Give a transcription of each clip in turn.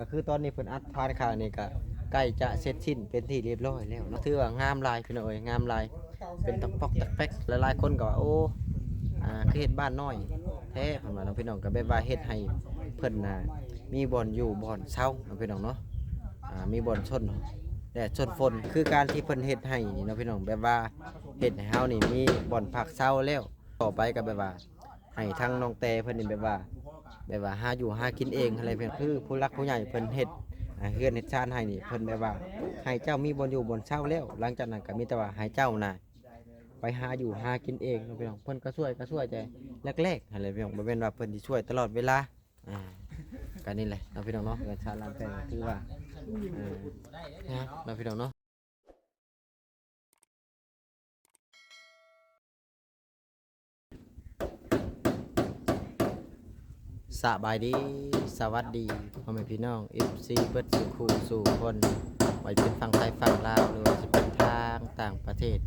ກໍຄືຕອນນີ້ເພິ່ນອັດຄານຂ້າງນີ້ກໍໃກ້ຈະເສັດສິ້ນເປັນທີ່ຮຽບຮ້ອຍແລ້ວເນາະ. ຖືວ່າງາມຫຼາຍພີ່ນ້ອງເອີຍ ງາມຫຼາຍ ເປັນຕອກປອກຕອກແປກ. ຫຼາຍໆຄົນກໍວ່າ ໂອ້ ອ່າ ຄືເຮັດບ້ານນ້ອຍແທ້ ເພິ່ນວ່າເນາະພີ່ນ້ອງ. ກໍແບບວ່າເຮັດໃຫ້ເພິ່ນນະ ມີບ່ອນຢູ່ບ່ອນເຊົາເນາະພີ່ນ້ອງເນາະ ອ່າ ມີບ່ອນຊົນແດດຊົນຝົນ. ຄືການທີ່ເພິ່ນເຮັດໃຫ້ນີ້ເນາະພີ່ນ້ອງ ແບບວ່າເຮັດໃຫ້ເຮົານີ້ມີບ່ອນພັກເຊົາແລ້ວ ຕໍ່ໄປກໍແບບວ່າ ໃຫ້ທາງນ້ອງແຕ່ເພິ່ນນີ້ແບບວ່າ ແບບວ່າຫາຢູ່ຫາກິນເອງຫັ້ນແຫຼະພີ່ນ້ອງ. ຄືຜູ້ຫຼັກຜູ້ໃຫຍ່ເພິ່ນເຮັດ ອ່າ ເຮືອນເຮັດຊານໃຫ້ນີ້ ເພິ່ນແບບວ່າໃຫ້ເຈົ້າມີບ່ອນຢູ່ບ່ອນເຊົາແລ້ວ ຫຼັງຈາກນັ້ນກໍມີແຕ່ວ່າໃຫ້ເຈົ້ານະ ໄປຫາຢູ່ຫາກິນເອງເນາະພີ່ນ້ອງ. ເພິ່ນກໍຊ່ວຍ ກໍຊ່ວຍແຕ່ແລກໆຫັ້ນແຫຼະພີ່ນ້ອງ ບໍ່ແມ່ນວ່າເພິ່ນຊິຊ່ວຍຕະຫຼອດເວລາ. ອ່າ ກໍນີ້ແຫຼະເນາະພີ່ນ້ອງເນາະ ເຮືອນຊານລານແພງ ຖືວ່າ ເອີ ງາມເນາະພີ່ນ້ອງເນາະ. ສະບາຍດີ ສະຫວັດດີພໍ່ແມ່ພີ່ນ້ອງ ເອັຟຊີ ເບິດສູ່ຄູ່ສູ່ຄົນ ບໍ່ວ່າຈະເປັນຝັ່ງໄທຝັ່ງລາວ ຫຼືວ່າຈະເປັນທາງຕ່າງປະເທດ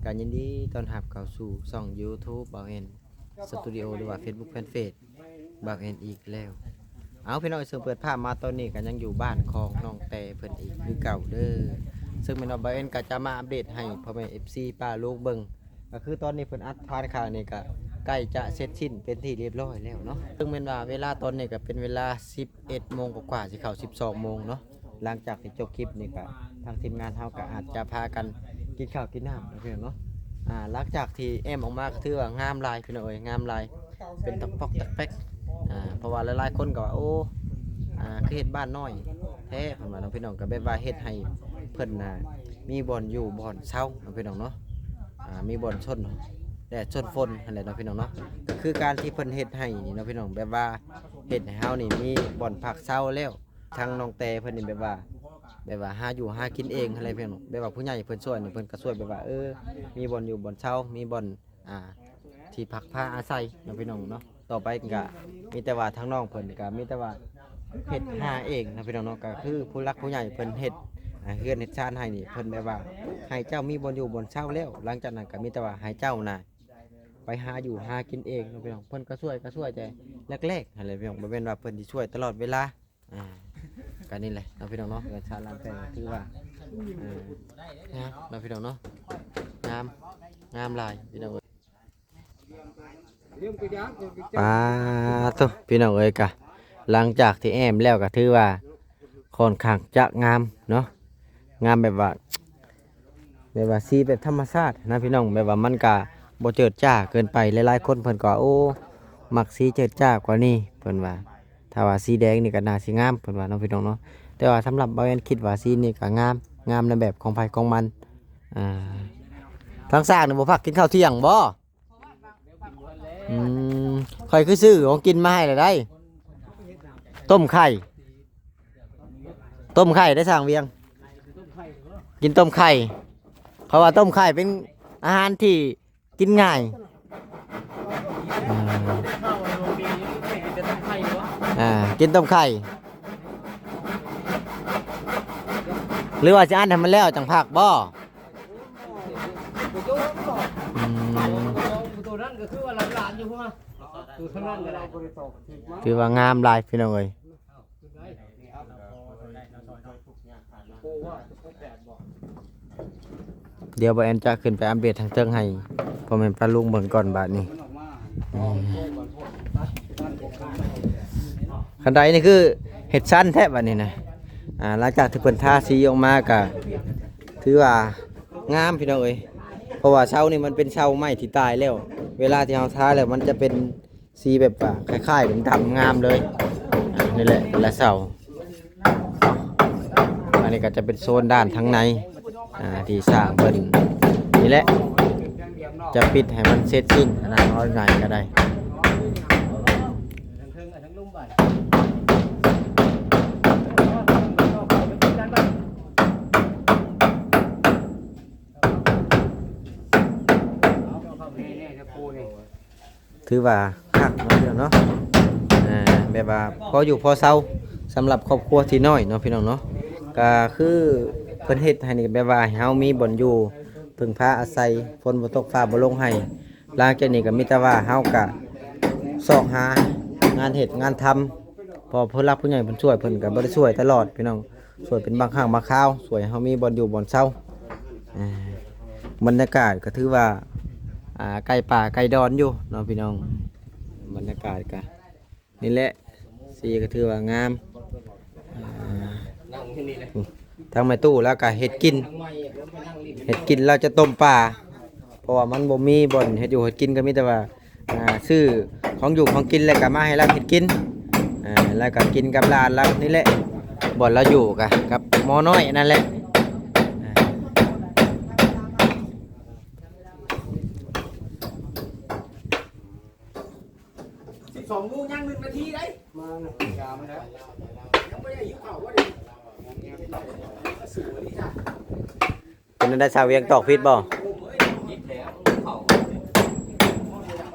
ກໍຍິນດີຕ້ອນຮັບເຂົ້າສູ່ຊ່ອງ YouTube ບ່າວແອນ Studio ຫຼືວ່າ Facebook Fanpage ບ່າວແອນອີກແລ້ວ. ເອົາ ພີ່ນ້ອງ ເຊິ່ງເປີດພາບມາຕອນນີ້ກໍຍັງຢູ່ບ້ານຂອງນ້ອງແຕ່ເພິ່ນອີກຄືເກົ່າເດີ ເຊິ່ງແມ່ນວ່າບ່າວແອນກໍຈະມາອັບເດດໃຫ້ພໍ່ແມ່ ເອັຟຊີ ປ້າລຸງເບິ່ງ. ກໍຄືຕອນນີ້ເພິ່ນອັດຄານຂ້າງນີ້ກໍໃກ້ຈະເສັດສິ້ນເປັນທີ່ຮຽບຮ້ອຍແລ້ວເນາະ. ເຊິ່ງແມ່ນວ່າເວລາຕອນນີ້ກໍເປັນເວລາສິບເອັດໂມງກວ່າໆ ຊິເຂົ້າສິບສອງໂມງເນາະ. ຫຼັງຈາກທີ່ຈົບຄລິບນີ້ກໍ ທາງທີມງານເຮົາກໍອາດຈະພາກັນກິນເຂົ້າກິນນ້ຳເນາະພີ່ນ້ອງເນາະ. ອ່າ ຫຼັງຈາກທີ່ແອ້ມອອກມາກໍຖືວ່າງາມຫຼາຍພີ່ນ້ອງເອີຍ ງາມຫຼາຍ ເປັນຕອກປອກຕອກແປກ. ອ່າ ເພາະວ່າຫຼາຍໆຄົນກໍວ່າ ໂອ້ ອ່າ ຄືເຮັດບ້ານນ້ອຍແທ້ ເພິ່ນວ່າເນາະພີ່ນ້ອງ. ກໍແບບວ່າເຮັດໃຫ້ເພິ່ນນະ ມີບ່ອນຢູ່ບ່ອນເຊົາເນາະພີ່ນ້ອງເນາະ ອ່າ ມີບ່ອນຊົນແດດຊົນຝົນຫັ້ນແຫຼະເນາະພີ່ນ້ອງເນາະ. ກໍຄືການທີ່ເພິ່ນເຮັດໃຫ້ນີ້ເນາະພີ່ນ້ອງ ແບບວ່າເຮັດໃຫ້ເຮົານີ້ມີບ່ອນພັກເຊົາແລ້ວ. ທາງນ້ອງແຕ່ເພິ່ນນີ້ແບບວ່າ ແບບວ່າຫາຢູ່ຫາກິນເອງຫັ້ນແຫຼະພີ່ນ້ອງ. ແບບວ່າຜູ້ໃຫຍ່ເພິ່ນຊ່ວຍນີ້ ເພິ່ນກໍຊ່ວຍແບບວ່າ ເອີ ມີບ່ອນຢູ່ບ່ອນເຊົາ ມີບ່ອນ ອ່າ ທີ່ພັກພາອາໄສເນາະພີ່ນ້ອງເນາະ. ຕໍ່ໄປກໍມີແຕ່ວ່າທາງນ້ອງເພິ່ນກໍມີແຕ່ວ່າເຮັດຫາເອງເນາະພີ່ນ້ອງເນາະ. ກໍຄືຜູ້ຫຼັກຜູ້ໃຫຍ່ເພິ່ນເຮັດ ອ່າ ເຮືອນເຮັດຊານໃຫ້ນີ້ ເພິ່ນແບບວ່າໃຫ້ເຈົ້າມີບ່ອນຢູ່ບ່ອນເຊົາແລ້ວ ຫຼັງຈາກນັ້ນກໍມີແຕ່ວ່າໃຫ້ເຈົ້ານະ ໄປຫາຢູ່ຫາກິນເອງເນາະພີ່ນ້ອງ. ເພິ່ນກໍຊ່ວຍ ກໍຊ່ວຍແຕ່ແລກໆຫັ້ນແຫຼະພີ່ນ້ອງ ບໍ່ແມ່ນວ່າເພິ່ນຊິຊ່ວຍຕະຫຼອດເວລາ. ອ່າ ກໍນີ້ແຫຼະເນາະພີ່ນ້ອງເນາະ ເຮືອນຊານລານແພງ ຖືວ່າ ເອີ ງາມເນາະພີ່ນ້ອງເນາະ ງາມ ງາມຫຼາຍພີ່ນ້ອງເອີຍ. ປາໂທ້ ພີ່ນ້ອງເອີຍ ກະຫຼັງຈາກທີ່ແອ້ມແລ້ວກໍຖືວ່າຄ່ອນຂ້າງຈະງາມເນາະ ງາມແບບວ່າ ແບບວ່າສີແບບທຳມະຊາດນະພີ່ນ້ອງ ແບບວ່າມັນກະບໍ່ເຈີດຈ້າເກີນໄປ. ຫຼາຍໆຄົນເພິ່ນກໍວ່າ ໂອ້ ມັກສີເຈີດຈ້າກວ່ານີ້ ເພິ່ນວ່າ ຖ້າວ່າສີແດງນີ້ກໍໜ້າຊິງາມ ເພິ່ນວ່າເນາະພີ່ນ້ອງເນາະ. ແຕ່ວ່າສຳລັບບ່າວແອນຄິດວ່າສີນີ້ກໍງາມ ງາມໃນແບບຂອງໃຜຂອງມັນ. ອ່າ ທາງຊ້າງນີ້ບໍ່ພັກກິນເຂົ້າທ່ຽງບໍ່? ອືມ ຂ້ອຍຄືຊື້ຂອງກິນມາໃຫ້ແລ້ວໄດ໋ ຕົ້ມໄຂ່ ຕົ້ມໄຂ່ໄດ້ ຊ່າງວຽງ ກິນຕົ້ມໄຂ່ ເພາະວ່າຕົ້ມໄຂ່ເປັນອາຫານທີ່ກິນງ່າຍ. ອ່າ ອ່າ ກິນຕົ້ມໄຂ່ ຫຼືວ່າຊິອັດໃຫ້ມັນແລ້ວຈັ່ງພັກບໍ່? ອືມ ໂຕນັ້ນກໍຄືວ່າຫຼານໆຢູ່ພຸ້ນນະ ໂຕທາງນັ້ນກໍໄດ້ ຖືວ່າງາມຫຼາຍພີ່ນ້ອງເອີຍ. ດຽວບ່າວແອນຈະຂຶ້ນໄປອັບເດດທາງເທິງໃຫ້ພໍ່ແມ່ປ້າລຸງເບິ່ງກ່ອນບາດນີ້. ອືມ ຄັນໄດນີ້ຄືເຮັດຊັ້ນແທ້ບາດນີ້ນະ. ອ່າ ຫຼັງຈາກທີ່ເພິ່ນທາສີອອກມາກໍຖືວ່າງາມພີ່ນ້ອງເອີຍ ເພາະວ່າເສົານີ້ມັນເປັນເສົາໄມ້ທີ່ຕາຍແລ້ວ ເວລາທີ່ເຮົາທາແລ້ວມັນຈະເປັນ ສີແບບວ່າຄ້າຍໆດຳໆງາມເລີຍ. ອ່າ ນີ້ແຫຼະແຕ່ລະເສົາ. ອັນນີ້ກໍຈະເປັນໂຊນດ້ານທາງໃນ ອ່າ ທີ່ສ້າງເພິ່ນນີ້ແຫຼະ ຈະປິດໃຫ້ມັນເສັດສິ້ນ ອັນນັ້ນເວົ້າງ່າຍກໍໄດ້. ຖືວ່າຄັກເນາະພີ່ນ້ອງເນາະ ອ່າ ແບບວ່າພໍຢູ່ພໍເຊົາສຳລັບຄອບຄົວທີ່ນ້ອຍເນາະພີ່ນ້ອງເນາະ. ກໍຄືເພິ່ນເຮັດໃຫ້ນີ້ ແບບວ່າໃຫ້ເຮົາມີບ່ອນຢູ່ເພິ່ງພາອາໄສ ຝົນບໍ່ຕົກຟ້າບໍ່ລົງໃຫ້. ຫຼັງຈາກນີ້ກໍມີແຕ່ວ່າເຮົາກໍຊອກຫາງານເຮັດງານທຳ ເພາະຜູ້ຫຼັກຜູ້ໃຫຍ່ເພິ່ນຊ່ວຍ ເພິ່ນກໍບໍ່ໄດ້ຊ່ວຍຕະຫຼອດພີ່ນ້ອງ ຊ່ວຍເປັນບາງຄັ້ງບາງຄາວ ຊ່ວຍໃຫ້ເຮົາມີບ່ອນຢູ່ບ່ອນເຊົາ. ອ່າ ບັນຍາກາດກໍຖືວ່າ ອ່າ ໃກ້ປ່າໃກ້ດອນຢູ່ເນາະພີ່ນ້ອງ. ບັນຍາກາດກໍ ນີ້ແຫຼະ ສີກໍຖືວ່າງາມ. ອ່າ ທາງແມ່ຕູ້ລາວກໍເຮັດກິນ ເຮັດກິນ ລາວຈະຕົ້ມປາ ເພາະວ່າມັນບໍ່ມີບ່ອນເຮັດຢູ່ເຮັດກິນ ກໍມີແຕ່ວ່າ ອ່າ ຊື້ຂອງຢູ່ຂອງກິນ ແລ້ວກໍມາໃຫ້ລາວເຮັດກິນ. ອ່າ ລາວກໍກິນກັບຫຼານລາວນີ້ແຫຼະ ບ່ອນລາວຢູ່ກໍກັບໝໍນ້ອຍນັ້ນແຫຼະ. ອ່າ ສິບສອງໂມງຍັງໜຶ່ງນາທີໄດ໋ ມານະ ຢາມາແລ້ວ ຍັງບໍ່ໄດ້ຫິວເຂົ້າບໍ່ໄດ້ ມາສູ່ນີ້ຈ້າ. ເປັນແນວໃດ ຊາວວຽງຕອກຜິດບໍ່? ຜິດແລ້ວ ເຂົ້າ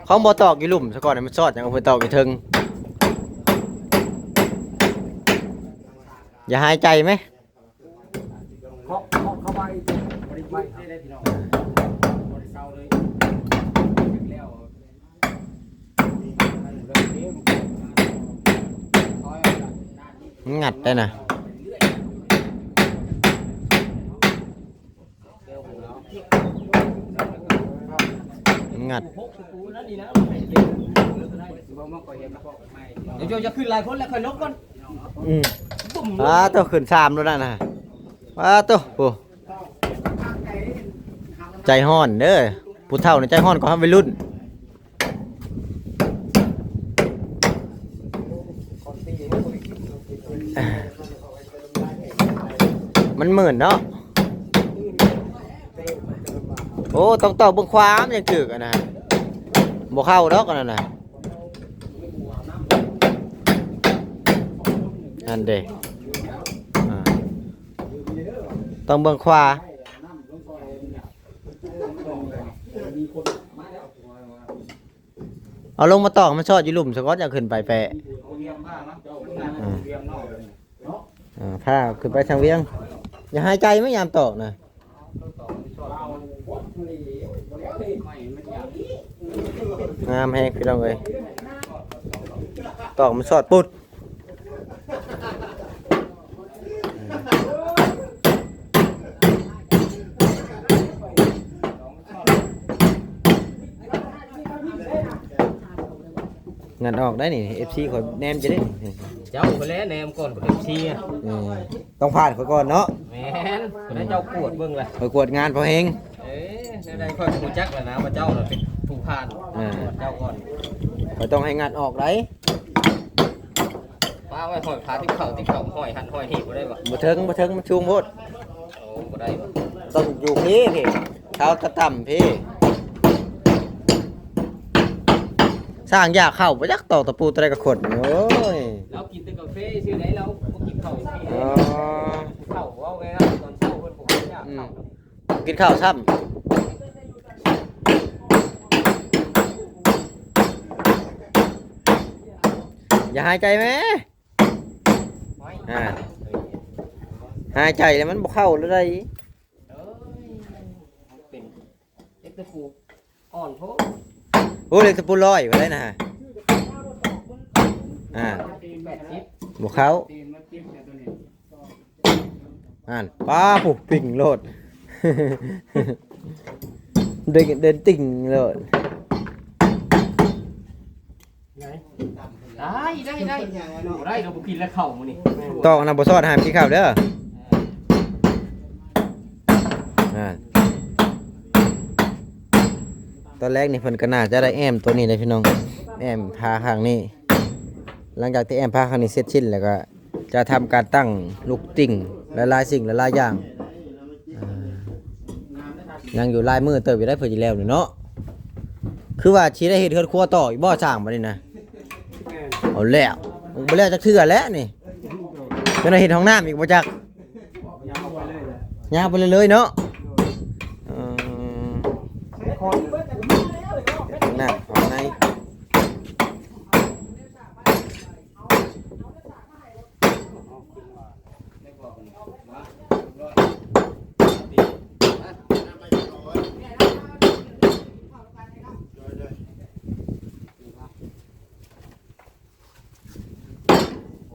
ຂອງບໍ່ຕອກຢູ່ລຸ່ມຊະກ່ອນ ໃຫ້ມັນຊອດຫຍັງ ເອົາໄປຕອກຢູ່ເທິງ. ຢ່າຫາຍໃຈໄໝ? ເຄາະ ເຄາະເຂົ້າໄປ ບໍ່ໄດ້ຢຸດເດ້ພີ່ນ້ອງ ບໍ່ໄດ້ເຊົາເລີຍ ຢາກແລ້ວ ມັນງັດໄດ້ນະ ມັນງັດ. ດຽວຈະຂຶ້ນຫຼາຍຄົນແລ້ວ ຂ້ອຍຫຼົບກ່ອນ. ອືມ ປາໂຕ ຂຶ້ນສາມແລ້ວນັ້ນນະ ປາໂຕ ໂອ້ ໃຈຮ້ອນເດີ ຜູ້ເຖົ້ານີ້ໃຈຮ້ອນກວ່າເຮົາວັຍລຸ້ນ. ມັນມື່ນເນາະ ໂອ້ ຕ້ອງຕອກເບິ່ງຂວາ ມັນຈັ່ງຖືກອັນນັ້ນ ບໍ່ເຂົ້າດອກອັນນັ້ນນະ. ນັ້ນເດ້ ອ່າ ຕ້ອງເບິ່ງຂວາ ເອົາລົງມາຕອກໃຫ້ມັນຊອດຢູ່ລຸ່ມສະກ່ອນ ຈັ່ງຂຶ້ນໄປແປະ. ອ່າ ອ່າ ພາຂຶ້ນໄປທາງວຽງ ຢ່າຫາຍໃຈມາຍາມຕອກນະ. ງາມແຮງພີ່ນ້ອງເອີຍ ຕອກມັນຊອດປຸດ. ງັດອອກໄດ້ນີ້ ເອັຟຊີຂ້ອຍແນມຈະໄດ້ ເຈົ້າພຸ້ນແຫຼະແນມກ່ອນ ເອັຟຊີ ອືມ ຕ້ອງຜ່ານຂ້ອຍກ່ອນເນາະ. ແມ່ນ ຜູ້ໃດເຈົ້າກວດເບິ່ງລະ ຂ້ອຍກວດງານພໍແຮງ. ເອີ ແນວໃດຂ້ອຍກໍຮູ້ຈັກແລ້ວນະວ່າເຈົ້ານະເປັນຜູ້ຜ່ານ ອ່າ ເຈົ້າກ່ອນ ຂ້ອຍຕ້ອງໃຫ້ງັດອອກໄດ໋. ປາໄວ້ຫ້ອຍພາຕິດເຂົ້າ ຕິດເຂົ້າຫ້ອຍຫັ້ນຫ້ອຍນີ້ບໍ່ໄດ້ບໍ່? ບໍ່ເຖິງ ບໍ່ເຖິງ ມັນສູງໂພດ. ໂອ້ ບໍ່ໄດ້ບໍ່? ຕ້ອງຢູ່ພີ້ ພີ້ ເຊົາຕະຕ່ຳພີ້. ສ້າງຢາກເຂົ້າບໍ່ຈັກ ຕອກຕະປູຕົວໃດກໍຂົນ. ໂອ້ຍ ລາວກິນແຕ່ກາເຟຊື່ໃດ ລາວບໍ່ກິນເຂົ້າ. ອໍ ເຂົ້າເວົ້າງ່າຍໆ ຕອນເຊົ້າເພິ່ນບໍ່ຢາກເຂົ້າ. ອືມ ກິນເຂົ້າຊ້ຳ. ຢ່າຫາຍໃຈແມະ. ອ່າ ຫາຍໃຈແລ້ວມັນບໍ່ເຂົ້າແລ້ວໃດ. ເອີຍ ເປັນເອັກຕະປູອ່ອນໂພດ. ໂອ້ ເຫຼັກຕະປູຮ້ອຍວ່າໄດ້ນະ. ອ່າ ແປດສິບ ບໍ່ເຂົ້າ. ຫັ້ນ ປ້າ ຜູ້ປິງໂລດ ເດີນ ເດີນຕິ່ງໂລດ. ໄດ້ ໄດ້ ໄດ້ ບໍ່ໄດ້ ເຮົາບໍ່ກິນແລ້ວເຂົ້າມື້ນີ້. ຕອກນະບໍ່ຊອດ ຫ້າມກິນເຂົ້າເດີ. ອ່າ ຕອນແລກນີ້ເພິ່ນກໍໜ້າຈະໄດ້ແອ້ມໂຕນີ້ແຫຼະພີ່ນ້ອງ ແອ້ມຝາຂ້າງນີ້. ຫຼັງຈາກທີ່ແອ້ມຝາຂ້າງນີ້ເສັດສິ້ນແລ້ວກໍ ຈະທຳການຕັ້ງລູກຕິ່ງຫຼາຍໆສິ່ງຫຼາຍໆຢ່າງ. ອ່າ ຍັງຢູ່ຫຼາຍມື້ເຕີບຢູ່ໄດ໋ ເພື່ອຊິແລ້ວນີ້ເນາະ. ຄືວ່າຊິໄດ້ເຮັດເຮືອນຄົວຕໍ່ອີກບໍ່ຊ່າງບັດນີ້ນະ? ເອົາແລ້ວ ບໍ່ແລ້ວຈັກເທື່ອແຫຼະນີ້. ຈະໄດ້ເຮັດຫ້ອງນ້ຳອີກບໍ່ຈັກ. ຍາວໄປເລີຍເນາະ. ເອີ ຫ້ອງນ້ຳຫ້ອງໃນ. ໂອ້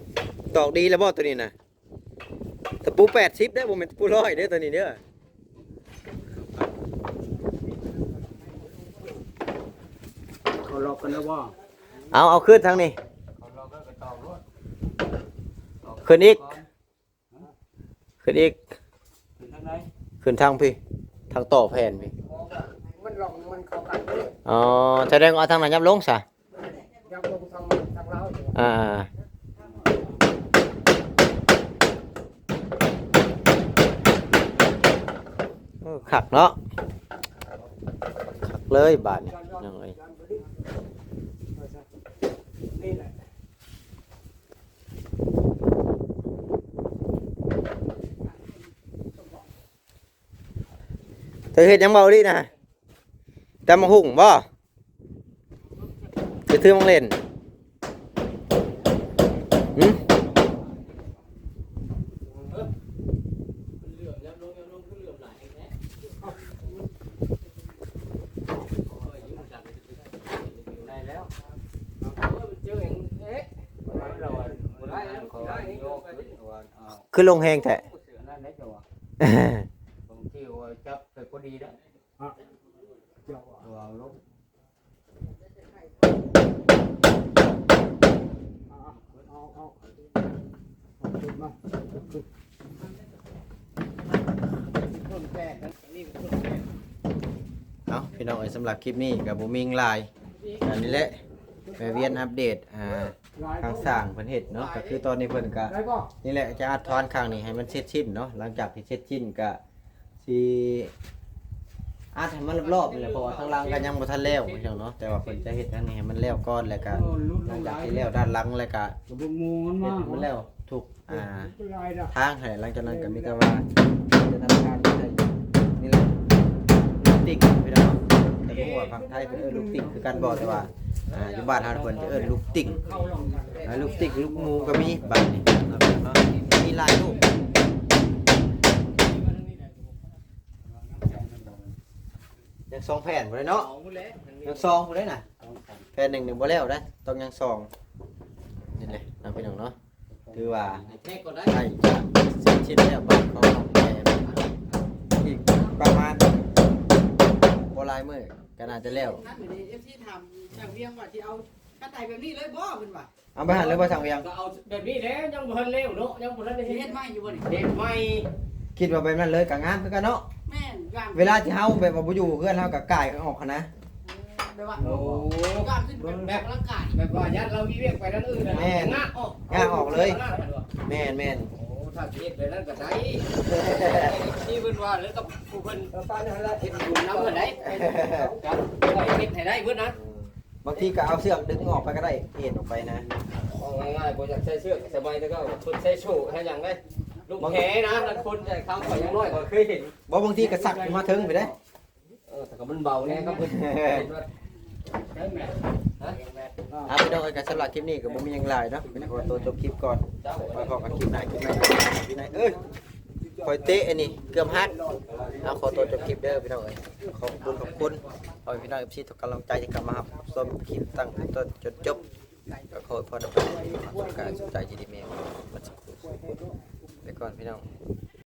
ຕອກດີແລ້ວບໍ່ໂຕນີ້ນະ? ຕະປູແປດສິບເດ້ ບໍ່ແມ່ນຕະປູຮ້ອຍເດ້ໂຕນີ້ເດີ. ເຂົາລັອກກັນແລ້ວບໍ່? ເອົາ ເອົາຂຶ້ນທາງນີ້ ເຂົາລັອກແລ້ວກໍຕອກໂລດ. ຂຶ້ນອີກ ຂຶ້ນອີກ ຂຶ້ນທາງໃດ? ຂຶ້ນທາງພີ້ ທາງຕໍ່ແຜ່ນພີ້. ມັນລອງ ມັນເຂົ້າກັນເດ້. ອໍ ສະແດງວ່າທາງນັ້ນຫຍັບລົງຊະ. ຍັບລົງທາງ ທາງລາວ. ອ່າ ໂອ້ ຄັກເນາະ ຄັກເລີຍບາດນີ້ ພີ່ນ້ອງເອີຍ. ເຈົ້າເຮັດຫຍັງເວົ້າອີ່ຫຼີນະ? ຕຳບັກຫຸ່ງບໍ່? ຊິຖືໝາກເຫຼັ້ນ? ຫື? ຄືລົງແຮງແທ້? ເອົາ ພີ່ນ້ອງເອີຍ ສຳລັບຄລິບນີ້ກໍບໍ່ມີຫຍັງຫຼາຍ ອັນນີ້ແຫຼະ ແວ່ວຽນອັບເດດ ອ່າ ທາງຊ່າງເພິ່ນເຮັດເນາະ. ກໍຄືຕອນນີ້ເພິ່ນກໍ ນີ້ແຫຼະ ຈະອັດທອນຂ້າງນີ້ໃຫ້ມັນເສັດສິ້ນເນາະ. ຫຼັງຈາກທີ່ເສັດສິ້ນກໍ ຊິອັດໃຫ້ມັນລອບໆນີ້ແຫຼະ ເພາະວ່າທາງຫຼັງກໍຍັງບໍ່ທັນແລ້ວເນາະ. ແຕ່ວ່າເພິ່ນຈະເຮັດທາງນີ້ໃຫ້ມັນແລ້ວກ່ອນ ແລ້ວກໍຫຼັງຈາກທີ່ແລ້ວດ້ານຫຼັງ ແລ້ວກໍເຮັດໃຫ້ມັນແລ້ວທຸກ ອ່າ ທາງໃຫ້. ຫຼັງຈາກນັ້ນກໍມີແຕ່ວ່າຈະທຳການໃຫ້ ນີ້ແຫຼະ ລູກຕິກ ພີ່ນ້ອງເນາະ. ແຕ່ບໍ່ຮູ້ວ່າຝັ່ງໄທເພິ່ນເອີ້ນລູກຕິກຄືກັນບໍ່ ແຕ່ວ່າ ອ່າ ຢູ່ບ້ານເຮົາເພິ່ນຈະເອີ້ນລູກຕິກ ອ່າ ລູກຕິກ ລູກໝູກໍມີບາດນີ້ເນາະ ພີ່ນ້ອງເນາະ. ມີຫຼາຍລູກ ຍັງສອງແຜ່ນພຸ້ນເດ້ເນາະ ຍັງສອງພຸ້ນເດ້ນະ. ແຜ່ນໜຶ່ງນີ້ບໍ່ແລ້ວເດ້ ຕ້ອງຍັງສອງ. ນີ້ແຫຼະເນາະ ພີ່ນ້ອງເນາະ ຖືວ່າໃກ້ຈະເສັດສິ້ນແລ້ວ ບ້ານຂອງນ້ອງແປ ອີກປະມານບໍ່ຫຼາຍມື້ກໍໜ້າຈະແລ້ວ. ເອັຟຊີຖາມຊ່າງວຽງວ່າຊິເອົາຄັນໄດແບບນີ້ເລີຍບໍ່ ເພິ່ນວ່າ. ເອົາໄປຫັ້ນເລີຍບໍ່ຊ່າງວຽງ? ກໍເອົາແບບນີ້ແຫຼະ ຍັງບໍ່ທັນແລ້ວເນາະ ຍັງບໍ່ທັນໄດ້ເຮັດ ເຮັດໃໝ່ຢູ່ບໍ່ນີ້? ເຮັດໃໝ່ ຄິດວ່າແບບນັ້ນເລີຍກໍງາມຄືກັນເນາະ. ແມ່ນ ເວລາທີ່ເຮົາແບບວ່າບໍ່ຢູ່ເຮືອນ ເຮົາກໍກາຍອອກຫັ້ນນະ. ແບບວ່າ ໂອ້ ການຂຶ້ນແບບ ແບບ ອອກກຳລັງກາຍ ແບບວ່າຢ້ານລາວມີວຽກໄປທາງອື່ນນະ ແມ່ນ ງາກອອກ ງາກອອກເລີຍ. ແມ່ນໆ ໂອ້ ຖ້າຊິເຮັດແບບນັ້ນກໍໄດ້ ທີ່ເພິ່ນວ່າ ແລ້ວກໍຜູ້ເພິ່ນເຮັດບຸນນຳເພິ່ນໄດ້ ເຮັດໃຫ້ໄດ້ເບິດນະ. ບາງທີກໍເອົາເຊືອກດຶງອອກໄປກໍໄດ້ ເອັນອອກໄປນະ. ເວົ້າງ່າຍໆ ບໍ່ຢາກໃຊ້ເຊືອກ ສະໄໝແຕ່ເກົ່າ ເພິ່ນໃຊ້ໂສ້ໃຊ້ຫຍັງເດ້ ລູກແຫນະ ນັ້ນຄົນແຕ່ເກົ່າຂ້ອຍຍັງນ້ອຍ ຂ້ອຍເຄີຍເຫັນ. ບໍ່ ບາງທີກໍສັກຂຶ້ນມາເທິງພຸ້ນເດ້. ເອີ ແຕ່ກໍມັນເບົາແນ່ ກໍເພິ່ນເຫັນວ່າ ຮະ? ອ່າ ພີ່ນ້ອງເອີຍ ກໍສຳລັບຄລິບນີ້ກໍບໍ່ມີຫຍັງຫຼາຍເນາະ ກໍຂໍຕົວຈົບຄລິບກ່ອນ. ໄວ້ພໍ້ກັນຄລິບໜ້າ ຄລິບໃໝ່ ຄລິບໃໝ່ ເອີຍ ຂ້ອຍເຕະອັນນີ້ເກືອບຫັກ. ເອົາ ຂໍຕົວຈົບຄລິບເດີພີ່ນ້ອງເອີຍ. ຂອບຄຸນ ຂອບຄຸນພໍ່ແມ່ພີ່ນ້ອງເອັຟຊີ ທຸກກຳລັງໃຈທີ່ເຂົ້າມາຮັບຊົມຄລິບຕັ້ງແຕ່ຕົ້ນຈົນຈົບ. ກໍຂໍອວຍພອນໃຫ້ທຸກການສຸກກາຍຢູ່ດີມີແຮງ ໄປກ່ອນພີ່ນ້ອງ.